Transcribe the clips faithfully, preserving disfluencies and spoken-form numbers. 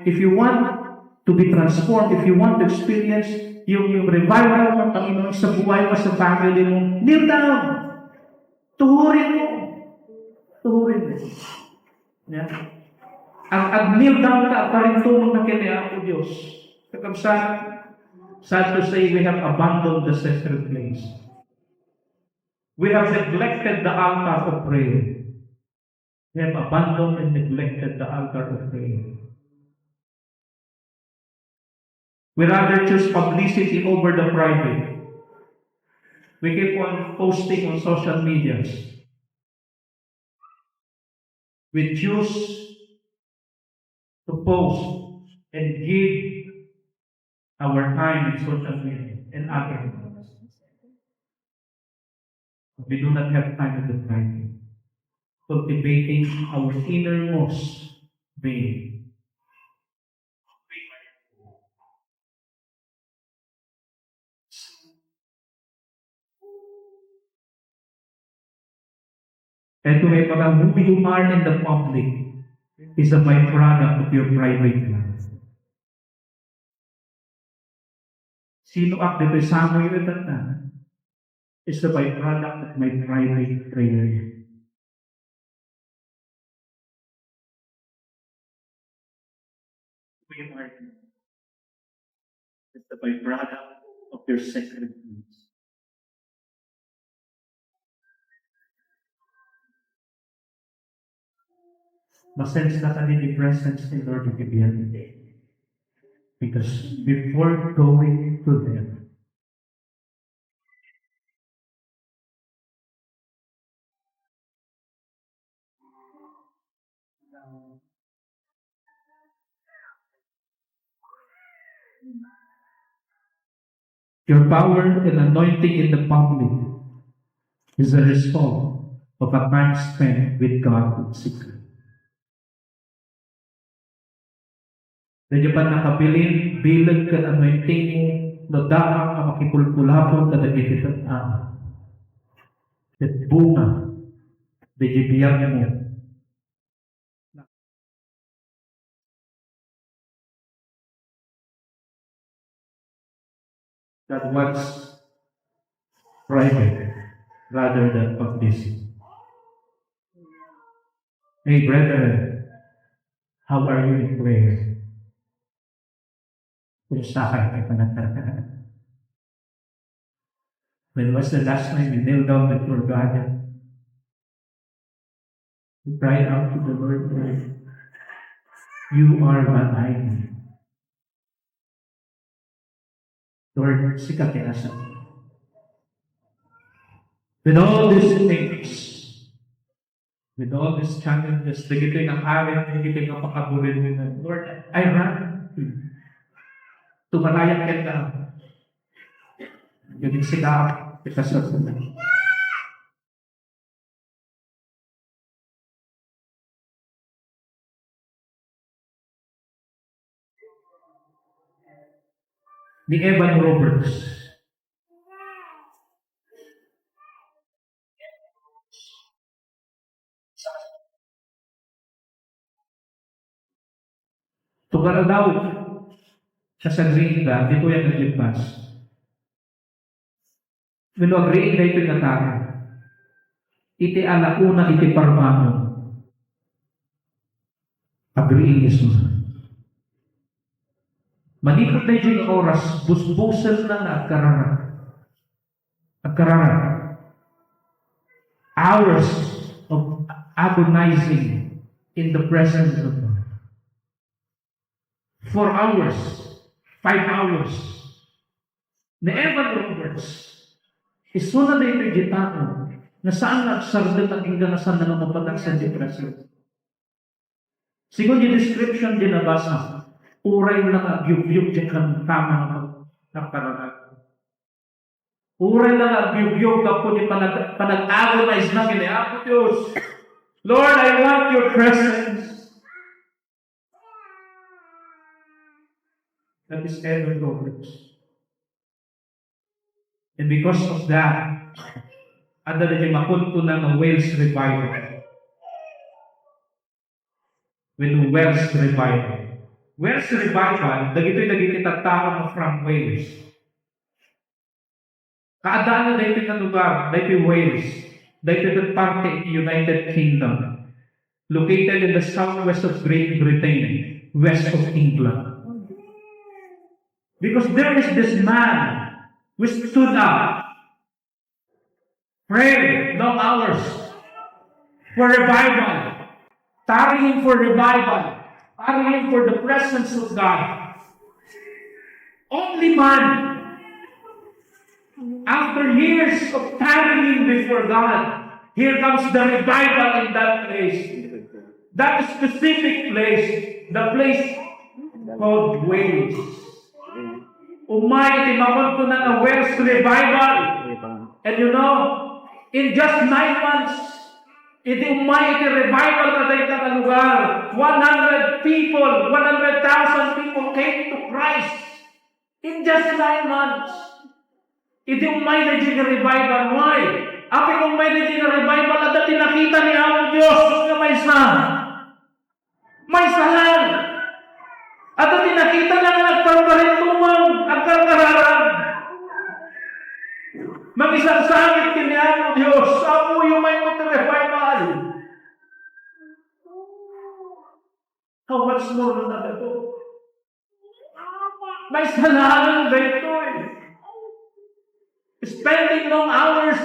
If you want to be transformed, if you want to experience yung, yung revival ng Panginoon sa buhay mo, sa family mo, kneel down. Tuhurin mo. Tuhurin mo. Yeah. Ang ag-kneel down ka, parintumon na kini Apo Diyos. Kakabsat, sad to say, we have abandoned the sacred place. We have neglected the altar of prayer. We have abandoned and neglected the altar of prayer. We rather choose publicity over the private. We keep on posting on social medias. We choose to post and give our time in social media and other things. We do not have time in the private. Cultivating our innermost being. Ito nga ibaga, who you are in the public is a byproduct of your private life. Sinoak ditoy samoyo itatta is the byproduct of my private prayer. Kuya Martin, it's the byproduct of your sacredness. Masense na kami the presence ni Lord iti biag. Because before going to them, your power and anointing in the public is a result of a time spent with God in secret. Daydi pannakabilin, bileg ken anointing mo, no daan nga makipulpulapol kadagiti tet-am. Ket bunga, daydi biag mo. That wants private rather than publicity. Hey, brethren, how are you in prayer? Kumusta kayo kay panagtatanan? When was the last time you kneel down before God? You cry out to the Lord, "Lord, you are what I need." Lord, sika ti asam. With all these things, with all these challenges, dagitoy nga arit, dagitoy nga pakaburinengan, Lord, I run to you. Tumarayak kenka. Gabin sika, kita sa ni Evan Roberts. Tugaradaw, kasagriinda, ditoy a naglibas. Wenno agriing daytoy nga tao. Iti alauna iti parmangon. Agriing isu. Manipud daytoy nga oras, busbusen na nga agkararag. Agkararag. Hours of agonizing in the presence of God. Four hours, five hours. Ni Evan Roberts, isuna daytoy di tao nga saan nga agsardeng agingga nga saan nga mapatak sa depression. Sigun di description di nabasa, uray na nga agyugyug di kankama nga pagkararag. Uray na nga agyugyug gapu di panag-, panag-agonize na ken ni Apo Dios. Lord, I want your presence. That is Evan Roberts. And because of that, adda dagiti makunkunan nga Wales Revival. When Wales Revival. Wales Revival, dagitoy dagiti tattao nga from Wales. Kaaddaanna daytoy nga lugar, daytoy Wales, daytoy ket parte iti United Kingdom, located in the southwest of Great Britain, west of England. Because there is this man who stood up, pray long hours for revival, tarrying for revival, tarrying for the presence of God. Only man, after years of tarrying before God, here comes the revival in that place. That specific place, the place called Wales. Umay iti makunkunan a Wales Revival. And you know, in just nine months, iti umay iti revival na dayta nga lugar, one hundred people, one hundred thousand people came to Christ in just nine months. Iti umay na di nga revival, why? Apay umay na di nga revival, adda ti nakita ni Apo Dios nga maysa. Maysa lang. Adda ti nakita nga agparparintumeng, agkarkararag. Mangisarsangit ken ni Apo Dios, Apo, umay met ti revival. How much more na ito? Maysa lang daytoy. Spending long hours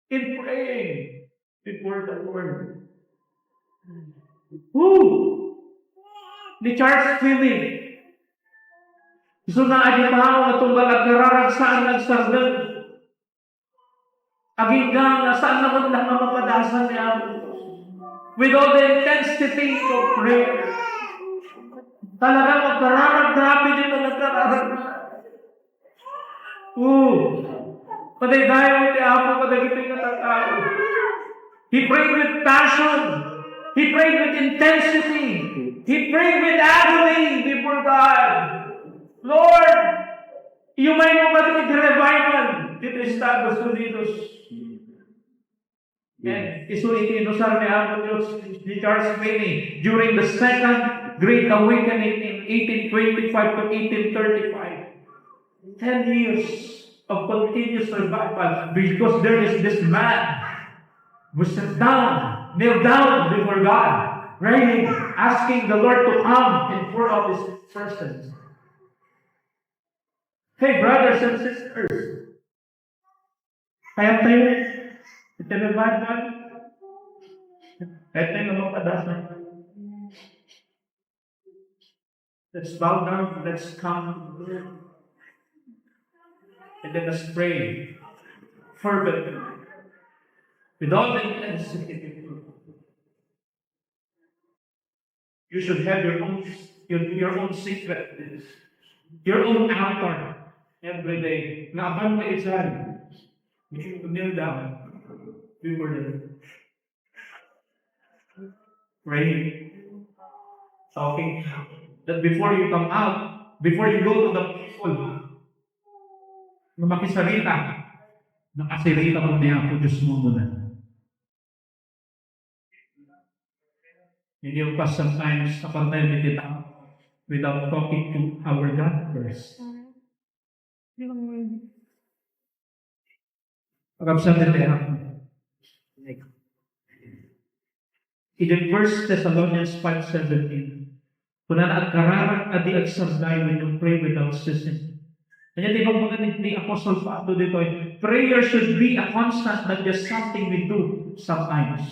in praying before the Lord. Who? Ni Charles Finney. Isuna a tao nga tunggal agkararag saan nga agsardeng. Agingga nga saan na man lang nga mapadasan ni Apo Dios. With all the intensity of prayer. Talagang agkararag, grabe di panagkararag. Oh, madaydayaw ti Apo kadagiti nga tattao. He prayed with passion. He prayed with intensity. He prayed with agony before God. Lord, imaymo kami iti revival ditoy Estados Unidos. And isu iti inusar ni Apo Dios ni Charles Finney during the Second Great Awakening in eighteen twenty-five to eighteen thirty-five. Ten years of continuous revival because there is this man who sat down, kneel down before God, praying, asking the Lord to come and pour out His presence. Hey, brothers and sisters, kayat tayo? Iti revival? Kayat tayo nga mapadasan? Let's bow down, let's come to the Lord. And let us pray fervently, with all the intensity. You should have your own, your, your own secret, your own altar every day. Nga apan nga isan, you kneel down before the Lord. Pray. Talking. That before you come out, before you go to the people, nga makisarita, nakasarita mo ni Apo Dios mo muna. Hindi yung pas sometimes, nakarnel ni kita without talking to our God first. Pagkabsat ni Teha. Iti First Thessalonians five seventeen, kunana, "Agkararag a di agsardeng when you pray without ceasing." Kanya di ba mga ni, ni Apostle Pablo dito, eh, prayer should be a constant, not just something we do sometimes.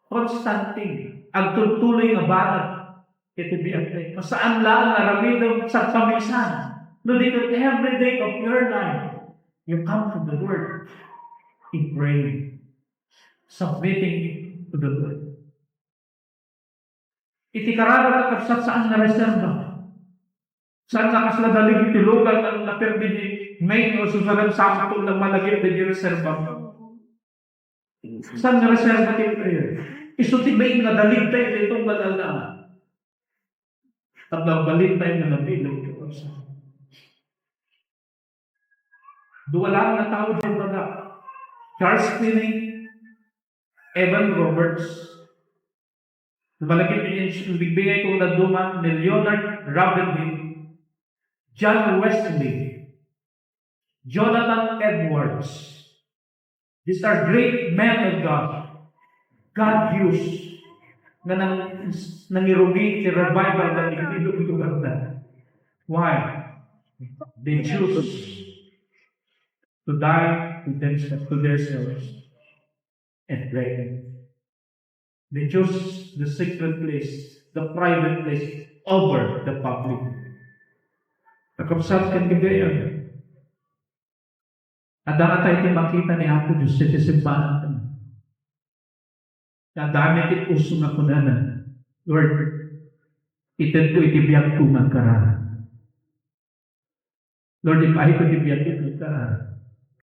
Constant thing. Agtultuloy nga banag iti biag tayo. Saan lang nga aramidem sa paminsan. No, dito every day of your life, you come to the Lord in praying, submitting to the Lord. Iti kararag a kabsat, saan nga reserba. Saan nga kasla dalig iti lugar nga napirdi ni May o Susan, saan nga malagip iti reserba. Saan nga reserba ti prayer? Isu ti main nga dalig tayo dito nga aldaw. Tapno agbalin tayo nga nabilog ti oras. Dua lang nga tao diay baga. Charles Finney, Evan Roberts. Balakid ni, bigbigay ko na duma ni Leonard Ravenhill, John Wesley, Jonathan Edwards. These are great men of God. God used nga nang, nangirugi ti revival nga ibilog ti lugar na. Why? They choose to die to themselves, to themselves and pray. They choose the secret place, the private place over the public. Kakabsat ken gagayan. Adda tayo ti makita ni Apo Dios iti simbahan. Adda ti uso nga kunana, Lord, itedko iti biagko nga agkararag. Lord, ipahiko iti biagko nga agkararag.